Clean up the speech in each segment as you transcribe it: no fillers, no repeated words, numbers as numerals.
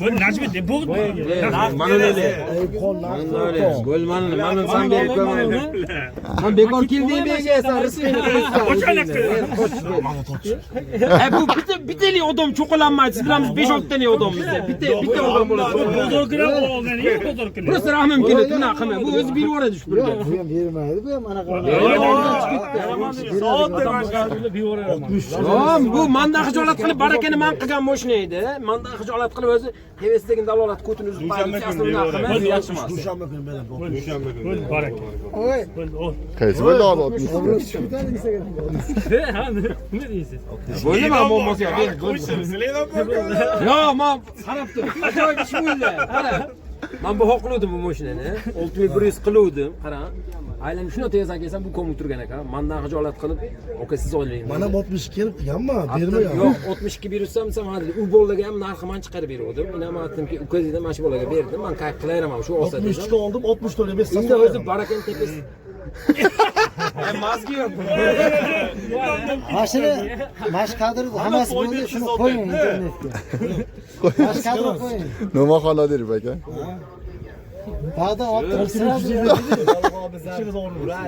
Bu Najmiddin bu. Mana öyle. Mana öyle. Bo'l mana san berib qo'yman. Man bekor keldim bu yerga, san rizqingni qo'ysan. Bu bitta bittalik odam cho'qilanmaydi. Siz bilamiz 5-6 tane odammiz. Bitta bitta odam bo'ladi. Bozorkini olgan, yo'q bozorkini. Просто rahmim keladi, bunaqa qilma. Bu o'zi berib yuboradi shu pulga. Bu ham bermaydi, bu ham anaqa. Yo'q, bu mandan xijolat qilib barakani man qilgan mashina edi. Mandan xijolat qilib o'zi tevasidagi dalolat ko'tini uzib qo'ydi. Aslida bunaqa qilma, yaxshi emas. Dushanba kuni beraman. Bo'l baraka. Oy, Bo'l ol. Qaysi bo'ldi hozir 60? obro' tushib ketadi Instagramga. Ha, nima deysiz? Bo'ldi, man muammosi yo'q. Ber, bo'ldi. Yo'q, man qarab tur. Ajoyib ish bo'ldi. Qara. Man bu xohlovdim bu mashinani. 6100 qiluvdim, qara. Aylanib shuni tezdan kelsam bu komik turgan ekan. Mandan xijolat qilib, "Aka, siz oling." Mana 60 kelib qilganman, bermagan. Yo'q, 62 bersam desam, ha dedi. U bolaga ham narxi man chiqarib beruvdim. Uni ham aytdimki, uka dedim, mana shu bolaga berdim. Man kayf qilayraman shu olsa dedim. 62 oldim, 64 ga Endi o'zi barakani tepasi. Mazgi yo'q. Mashina, mash kadrni hammasi bo'ldi, shuni qo'ying internetga. Mash kadrni qo'ying. Nima Qodirov aka? Ba'da olib turib sразу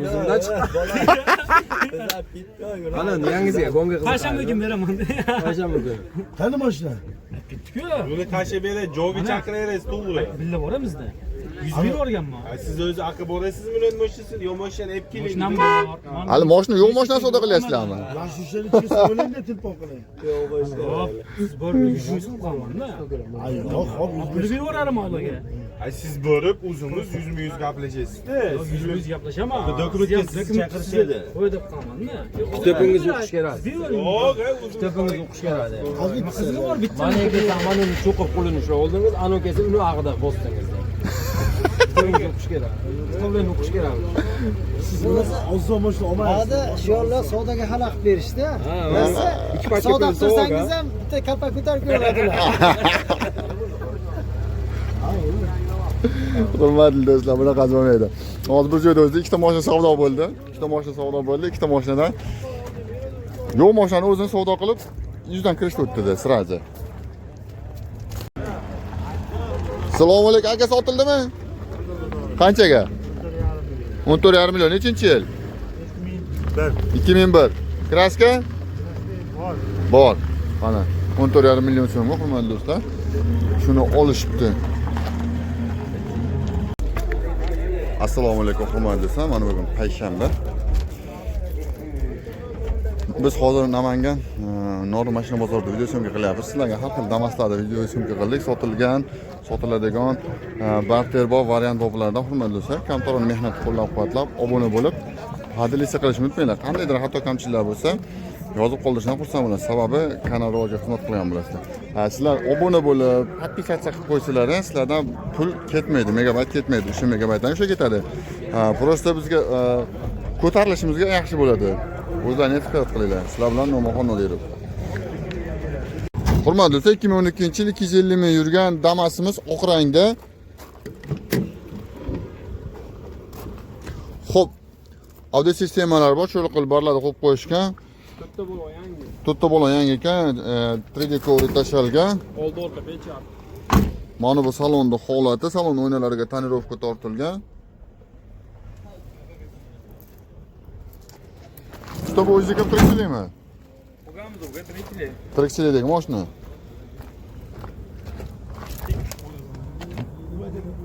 O'zimdan chiqdi. Ana yangisiga gonga qiziq. Payshanba kuni beraman. Payshanba kuni. Qani mashina? Ketdi-ku. Buni tashlab beradi, joyga chaqiraverasiz to'g'ri. Billa boramizda. 100 berib yuborganman. Siz o'zi aql borasizmi uni mashinasini yo mashinani olib keling. Mashinam bor. Hali mashina yo'q, mashina savdo qilyapsizlarmi? Lan shu ishlarni ichiga soling-da telefon qiling. Yo'q, siz borib 100 qilganman-da. Ay, yo'q, hop, Pulni berib yuborarman ularga. Ay, siz borib o'zimiz yuzma-yuz gaplashasiz-da. Yuz gaplashaman. Dokumentga sizni chaqirishadi. Qo'y deb qolaman-da. Kitobingiz o'qish kerak. Yo'q, o'zimiz Kitobingiz o'qish kerak. Qizig'i bor bitta. Mana kelsam mana uni cho'qib qo'lini ushlab oldingiz, anavi kelsa uni ag'ida bosdingiz. Kitobingiz o'qish kerak. Kitoblarni o'qish kerak. Siz ozson mashina olmaysiz. Ba'da shiorlar savdoga xalaqit berishdi. Ha, Rosa ikki pachka savdo pul sovg'a. qilsangiz ham bitta kapak ko'tarib ko'radilar. Hurmatli do'stlar, bunaqasi bo'lmaydi. Hozir bir joyda o'zida ikkita mashina savdo bo'ldi. Ikkita mashina savdo bo'ldi, ikkita mashinadan yo'q mashinani o'zini savdo qilib 100 dan kirishdi o'tdi сразу. Assalomu alaykum aka, sotildimi? Qanchaga? 14,5 million. Nechinchi yil? 2001. Kraska? Bor. Bor. Mana 14,5 million so'mga hurmatli do'stlar. Shuni olishibdi. Assalomu alaykum hurmatli do'stlar. Mana bugun payshanba. Biz hozir Namangan Nori mashina bozorida video syomka qilyapmiz. Sizlarga har xil Damaslarda video syomka qildik. Sotilgan, sotiladigan, barter bor, variant boblardan hurmatli do'stlar. Kamtaron mehnatni qo'llab-quvvatlab, obuna bo'lib, поделиться qilishni unutmanglar. Qandaydir xato kamchiliklar bo'lsa, yozib qoldirishdan xursand bo'lamiz. Sababi kanal rivojiga xizmat qilgan bo'lasizlar. Ha, sizlar obuna bo'lib, podpisatsiya qilib qo'ysalar, sizlardan pul ketmaydi, megabayt ketmaydi. O'sha megabaytdan o'sha ketadi. Ha, просто bizga ko'tarilishimizga yaxshi bo'ladi. O'zlaring ehtiyot qilinglar. Sizlar bilan Nomaxon Nodirov. Hurmatli do'stlar, 2012-yil 250 ming yurgan Damas'imiz oq rangda. Xo'p, audio sistemalar bor, cho'liq qilib barlarni qo'yib qo'yishgan. To'rtta bo'lgan yangi. To'rtta bo'lon yangi ekan, 3D kovrik tashalgan. Oldi orqa pechat. Mana bu salonda holati, salon oynalariga tonirovka tortilgan. Usta, bu o'zingizniki tirikchilikmi? Bo'lganmiz uga tirikchilik. Tirikchilikdagi mashina.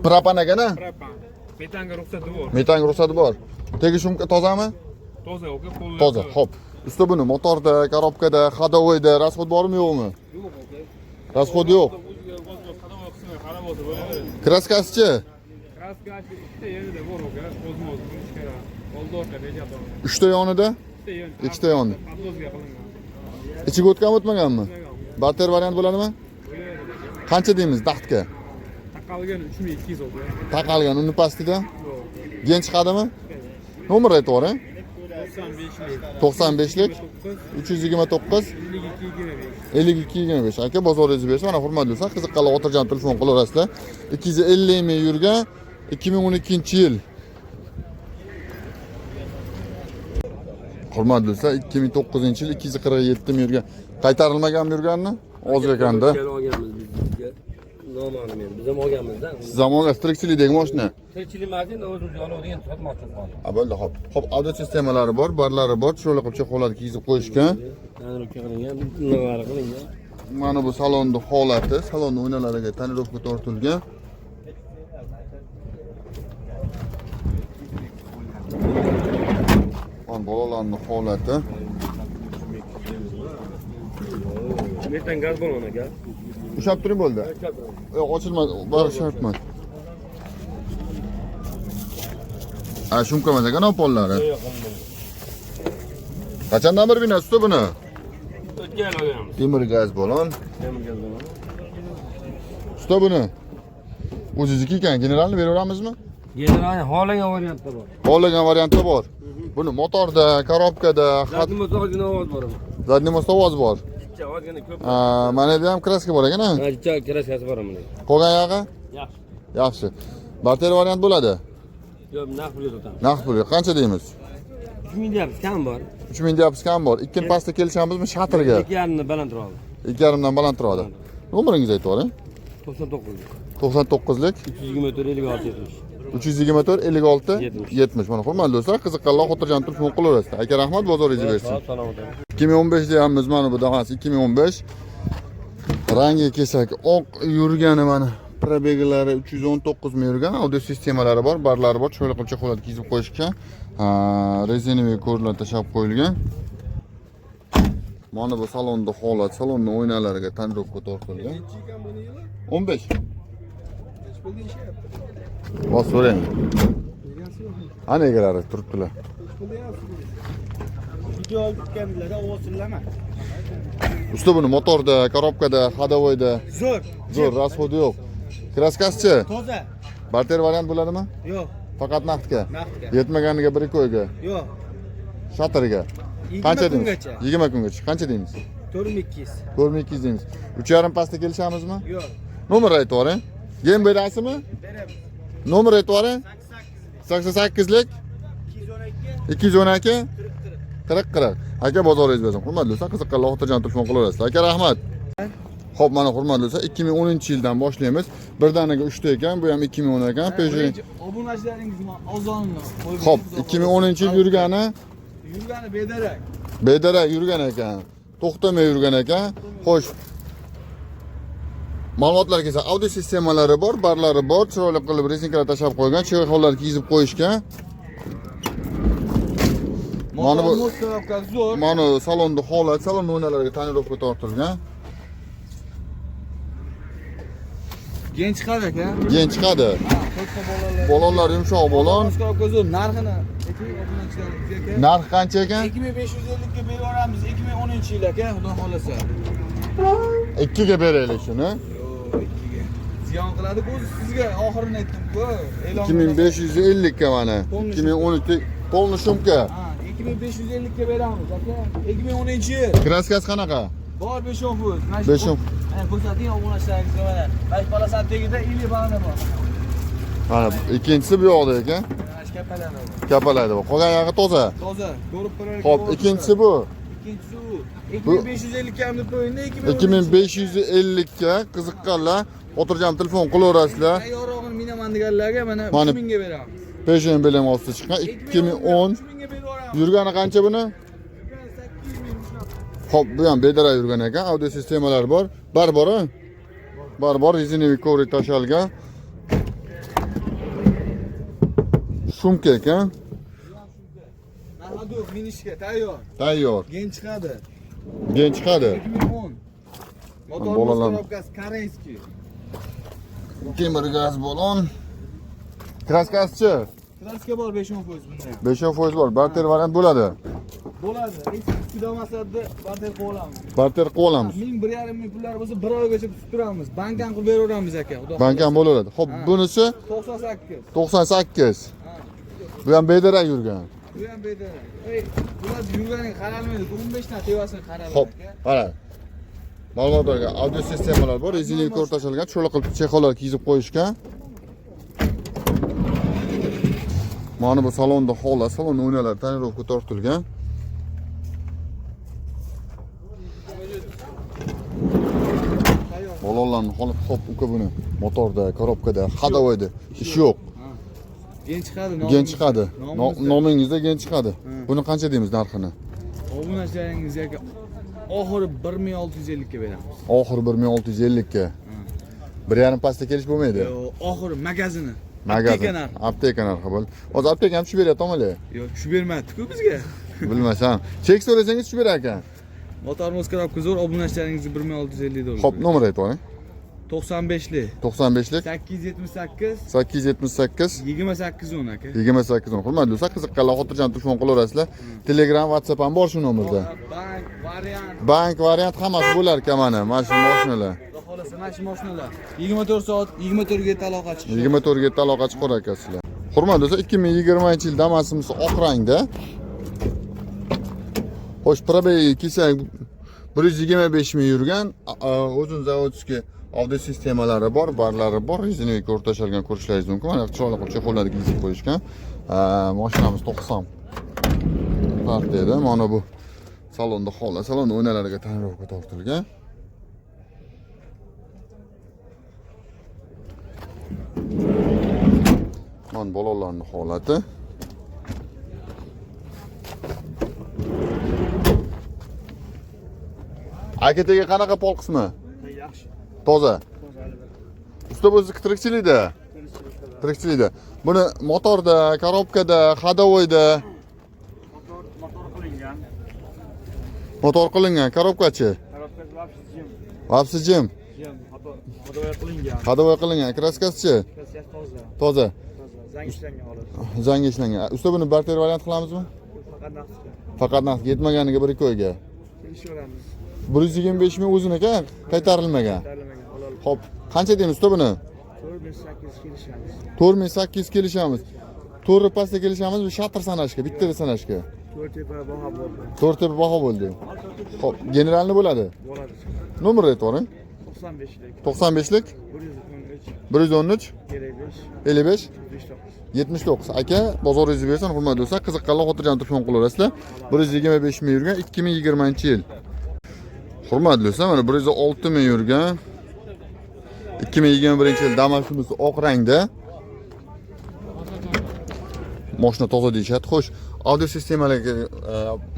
Propan ekan-a? Propan. Metanga ruxsati bor. Metanga ruxsati bor. Tegi shumka tozami? Toza uka, qo'llar. Toza. Xo'p. Usta, buni motorda, korobkada, ходовойda расход bormi yo'qmi? Yo'q uka. Расход yo'q. O'ziga o'z ходовой qismi qarab olsa bo'laveradi. Kraskasichi? Kraskasi ikkita yerida bor uka, o'zma-o'z ichkari. Oldi orqa pechat bor. Uchta yonida, Ikkita yon. ikkita yonida. Podlozga qilingan. Ichiga o'tganmi, o'tmaganmi? Barter variant bo'ladimi? Qancha deymiz taxtga? Taqalgan 3200 uka. Taqalgan uni pastida Yo'q. gen chiqadimi? Nomer aytib yuboring. 95lik. 95lik 329 52 25. 52 25. Aka, bozoringizni bersin. Mana hurmatli do'stlar, qiziqqanlar xotirjam telefon qilaverasizlar. 250 ming yurgan 2012-yil. Hurmatli do'stlar, 2009-yil 247 ming yurgan. Qaytarilmaganmi yurganini? Oz ekanda. Olganmiz biz bizga. Noma'lum endi. Biz ham olganmiz-da. Siz ham olgansiz, tirikchilikdagi mashina. Tirikchilik emas, endi o'zimiz oladigan sotmoqchi qoldik. Ha, bo'ldi, xo'p. Xo'p, audio sistemalari bor, barlari bor, chiroyli qilib chexollar kiygizib qo'yishgan. Tonirovka qilingan, nimalari qilingan. Mana bu salonni holati, salonni o'ynalariga tonirovka tortilgan. Mana bolalarning holati. Metan gaz bo'lgan aka. Ushlab turing bo'ldi. Yo'q, ochilmadi, bari shart emas. Ha, shumka emas ekan, pollari. Qachondan beri binasiz buni? O'tgan yil olganmiz. Temir gaz balon. Temir gaz balon. Usta buni o'zingizniki ekan, generalni beraveramizmi? General xohlagan variantda bor. Xohlagan variantda bor. Buni motorda, korobkada, Zadniy motor ozgina ovoz bor. Zadniy motorda ovoz bor. Jicha ozgina ko'p. Ha, mana yerda ham kraska bor ekan, ha? Ha, jicha kraskasi bor mana. Qolgan yog'i? Yaxshi. Yaxshi. Barter variant bo'ladi. Yo'q, naqd pulga sotamiz. Naqd pulga qancha deymiz? 3000 deyapmiz, kam bor. 3000 deyapmiz, kam bor. Ikkin pastda kelishamizmi shatrga? 2,5 dan balandroq. 2,5 dan balandroqda. Nomeringizni aytib yuboring. 99. 99lik 324 56 70. 324 56 70. 70. Mana hurmatli do'stlar, qiziqqanlar xotirjam telefon qilaverasizlar. Aka rahmat, bozoringizni bersin. Salomat bo'ling. 2015 deyapmiz mana bu Damas 2015. Rangi kelsak oq yurgani mana probeglari 319 ming yurgan, audio sistemalari bor, barlari bor, chiroyli qilib chexollar kiygizib qo'yishgan. Ha, rezinoviy ko'rlar tashlab qo'yilgan. Mana bu salonda holat, salonning oynalariga tonirovka tortilgan. 15. Bos so'rang. Ana egalari turibdilar. Video olib ketgandilar, ovozlama. Usta buni motorda, korobkada, ходовойda Zo'r. zo'r, расходi yo'q. Kraskasichi? Toza. Barter variant bo'ladimi? Yo'q, Faqat naqdga. naqdga. Yetmaganiga 1-2 oyga, Yo'q. shatirga. Qancha 20 deymiz? kungacha. 20 kungacha. Qancha deymiz? 4200. 4200 deymiz. 3,5 pastda kelishamizmi? Yo'q. Nomer aytib yuboring. Yem berasizmi? Beramiz. Nomer aytib yuboring. 88lik 212 212 40 40. Aka bozoringiz bersin. Hurmatli do'stlar, qiziqqanlar xotirjam telefon qilaverasizlar. Aka rahmat. Xo'p, mana hurmatli do'stlar, 2010-yildan boshlaymiz. Birdaniga 3 ta ekan, bu ham 2010 ekan. Peugeot. Obunachilaringiz ozonni qo'yib. Xo'p, 2010-yil yurgani Yurgani bedarak. bedarak yurgan ekan. To'xtamay yurgan ekan. Xo'sh. Ma'lumotlar kelsa, audio sistemalari bor, barlari bor, chiroyli qilib rezinkalar tashlab qo'ygan, chexollar kiygizib qo'yishgan. Mana bu Motor zo'r. mana salonda holat, salon oynalariga tonirovka tortilgan. Gen chiqadi aka. Gen chiqadi. Ha, to'rtta bolalar. Balonlar yumshoq balon. Motor zo'r, narxini ayting obunachilarimizga aka. Narx qancha ekan? 2550 ga beraveramiz 2010-yil aka, xudo xolasa. 2 ga beraylik shuni. Yo'q, 2 ga. Ziyon qiladi o'zi sizga oxirini aytdim-ku. E'lon 2550 ga mana. 2013 полный shumka. Ha, 2550 ga beramiz aka. 2010-yil. Kraskasi qanaqa? Bor 5-10 foiz. Mana shu 5-10. Mana ko'rsating obunachilaringizga mana. Mana shu palasani tagida ili bag'da bor. Mana ikkinchisi bu yoqda ekan. Mana shu kapalari bor. Kapalaydi bu. Qolgan yog'i toza. Toza, ko'rib turar. Xo'p, ikkinchisi bu. Ikkinchisi u. 2550 ga ham deb qo'yingda 2550 ga qiziqqanlar xotirjam telefon qilaverasizlar. Tayyorrog'ini minaman deganlarga mana Mana 3000 ga beramiz. Peugeot bilan ostida chiqqan 2010. 3000 ga beraveramiz. Yurgani qancha buni? Yurgani 800 ming shunaqa. Xo'p, bu ham bedarak yurgan ekan. Audio sistemalar bor. Bar bor, a? Bar bor, rezinoviy kovrik tashalgan. Shumka ekan. Nahadu minishga tayyor. Tayyor. Gen chiqadi. Gen chiqadi. 2010. Motor Bolalar. korobkasi koreyskiy. Temir gaz balon. Kraskasichi? Kraska bor 5-10 foiz bunda ham. 5% bor. Barter variant bo'ladi. Bo'ladi. Eski Damaslarda barter qilib olamiz. Barter qilib olamiz. 1000 1,5 ming pullar bo'lsa bir oygacha tutib turamiz. Bank ham qilib beraveramiz aka. Xudo Bank ham bo'laveradi. Xo'p, bunisi 98. 98. Ha. Bu ham bedarak yurgan. Bu ham bedarak. Ey, bular yurganiga qaralmaydi. 15 ta tevasini qaraladi Xo'p, aka. mana. Ma'lumotlarga audio sistemalar bor, rezinoviy ko'r tashalgan, chiroyli qilib chexollar kiygizib qo'yishgan. Mana bu salonda holat, salon o'ynalari tonirovka tortilgan. Balonlarni holat hop uka buni motorda, korobkada, ходовойda ish yo'q. Gen chiqadi. Gen chiqadi. Nomimizda. Nomingizda gen chiqadi. Buni qancha deymiz narxini? Obunachilaringizga aka oxiri 1650 ga beramiz. Oxiri 1650 ga. 1.5 pastda kelish bo'lmaydi. Yo'q, oxiri magazini. Magazin. Apteka narxi. Apteka narxi bo'ldi. Hozir apteka ham tushib beryapti omali. Yo'q, tushib bermabdi-ku bizga. Bilmasam. Chek so'rasangiz tushib berar ekan. Motorimiz korobka zo'r, obunachilaringizga 1650 dollar. Xo'p, nomer aytib oling. 95lik 95lik 878 878 28 10 aka. 28 10. Hurmatli do'stlar, qiziqqanlar xotirjam telefon qilaverasizlar. Telegram, WhatsApp ham bor shu nomerda. Bank, variant, Bank variant hammasi bo'lar ekan mana, mana shu mashinalar. xudo xohlasa mana shu mashinalar 24 soat 24 ga aloqa chiqishi. 24 ga aloqa chiqar ekasizlar. Hurmatli do'stlar, 2020-yil Damas'imiz oq rangda. Xo'sh, probegi kelsak 125 ming yurgan, o'zini zavodskiy audio sistemalari bor, barlari bor, rezinaviy ko'rib tashalgan ko'rishlaringiz mumkin. Mana chiroyli qilib chexollarni kiyib qo'yishgan. Mashinamiz 90 partiyada. Mana bu salonda holat, salonda o'ynalariga tonirovka tortilgan. Mana balonlarning holati. Akatega qanaqa pol qismi? Yaxshi. Toza. Usta o'zi tirikchilikda. Tirikchilikda. Buni motorda, korobkada, ходовойda Motor qilingan. motor qilingan, korobkachi. Korobka вообще jim. Vapsi jim, Jim, ходовой qilingan. ходовой qilingan, kraskasichi Kraskasi toza. toza, Toza. Zang ishlangan xolos. zang ishlangan. Usta buni barter variant qilamizmi? Faqat naqdga. Faqat naqd yetmaganiga 1-2 oyga. Kelishaveramiz. 125 ming o'ziniki qaytarilmagan. Terlamagan halol. Xo'p, qancha deymiz usta buni? 4800 kelishamiz. 4800 kelishamiz. To'rri pastda kelishamiz, bu shatr sanashga, bittada sanashga. 4 tepa baho bo'ldi. To'rt tepa baho bo'ldi. Xo'p, generalni bo'ladi. Bo'ladi. Nomer aytib yuboring. 95lik, 95lik 113, 113 55, 55 79. 79. Aka, bozoringizni bersin, hurmatli do'stlar, qiziqqanlar xotirjam telefon qilaverasizlar. 125 ming yurgan 2020-yil. Hurmatli do'stlar, mana 106 ming yurgan 2021-yil Damas'imiz oq rangda. Mashina toza deyishadi. Xo'sh, audio sistemalarga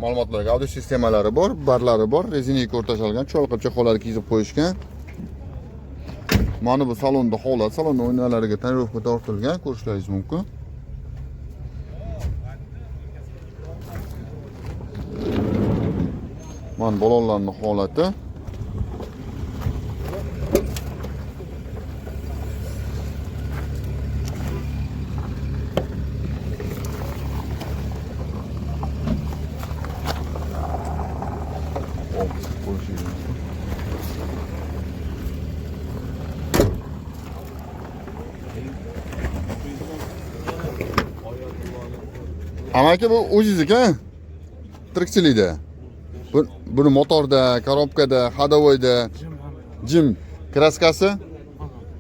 ma'lumotlarga audio sistemalari bor, barlari bor, rezina ko'rib tashalgan, chiroyli qilib chexollar kiygizib qo'yishgan. Mana bu salonda holat, salonda oynalariga tonirovka tortilgan, ko'rishlaringiz mumkin. Mana balonlarning holati. Hop, ko'rishingiz mumkin. Amaki bu o'zingizniki, a? Tirikchilikda. Buni motorda, korobkada, ходовойda jim kraskasi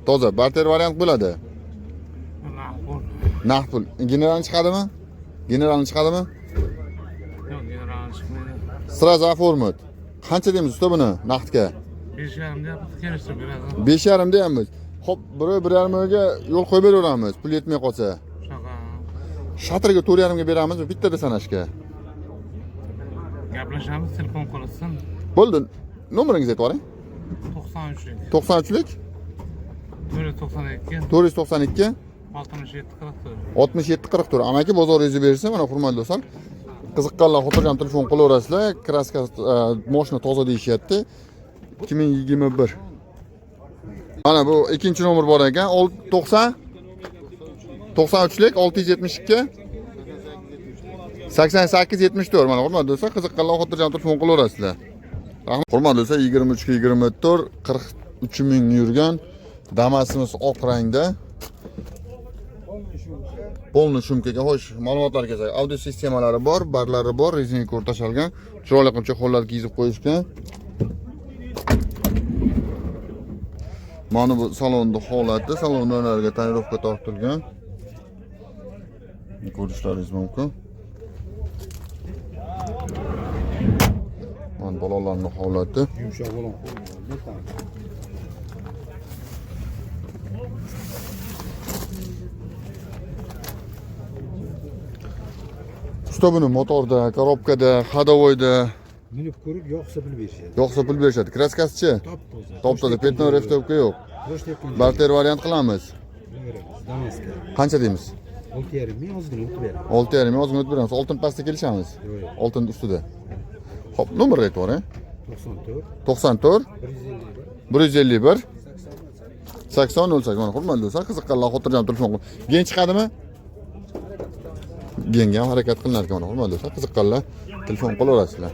toza, barter variant bo'ladi. Naqd pul. Generalni chiqadimi? Generalni chiqadimi? Yo'q, general chiqmaydi. Сразу оформить. Qancha deymiz usta buni naqdga? 5.5 deyapmiz, kelishtirib beradi. 5.5 deyapmiz. Xo'p, 1.5 ga yo'l qo'yib beraveramiz, pul yetmay qolsa. Shunaqa. Shatrga 4.5 ga beramiz, bittada sanashga. Gaplashamiz, telefon qilsin. Bo'ldi. Nomeringizni aytib yuboring. 93lik, 93lik 492, 492 67 44. 67 44. Amaki bozoringizni bersa, mana hurmatli do'stlar, qiziqqanlar xotirjam telefon qilaverasizlar. Kraska mashina toza deyishyapti. 2021. Mana bu ikkinchi nomer bor ekan. 90 93lik 672 88 74. Mana hurmatli do'stlar, qiziqqanlar xotirjam telefon qilaverasizlar. Rahmat. Hurmatli do'stlar, 23 ga 24 43 ming yurgan Damas'imiz oq rangda. Polni shumkaga. Xo'sh, ma'lumotlar kelsak, audio sistemalari bor, barlari bor, rezina ko'rib tashalgan, chiroyli qilib chexollar kiygizib qo'yishgan. Mana bu salonda holati, salon o'rnlariga tonirovka tortilgan. Ko'rishlaringiz mumkin. Mana bolalarning holati. Yumshoq balon. Usta, buni motorda, коробка da, ходовой da? Minib ko'rib, yoqsa pul berishadi. Yoqsa pul berishadi. Краска sichi? Top toza. Top toza, пятно, рихтовка yo'q. Bosh tepgan. Barter variant qilamiz. Beramiz. Damasga. Qancha deymiz? 6,5 ming, ozgina o'tib beramiz. 6,5 ming, ozgina o'tib beramiz. Oltin pastda kelishamiz. Yo'q, yo'q. Oltin ustida. Xo'p, nomer aytib yuboring. 94 94 151 151 80 08. Mana, hurmatli do'stlar, qiziqqanlar xotirjam telefon qilib. Gen chiqadimi? Genga ham harakat qilinar ekan, mana, hurmatli do'stlar, qiziqqanlar telefon qilaverasizlar.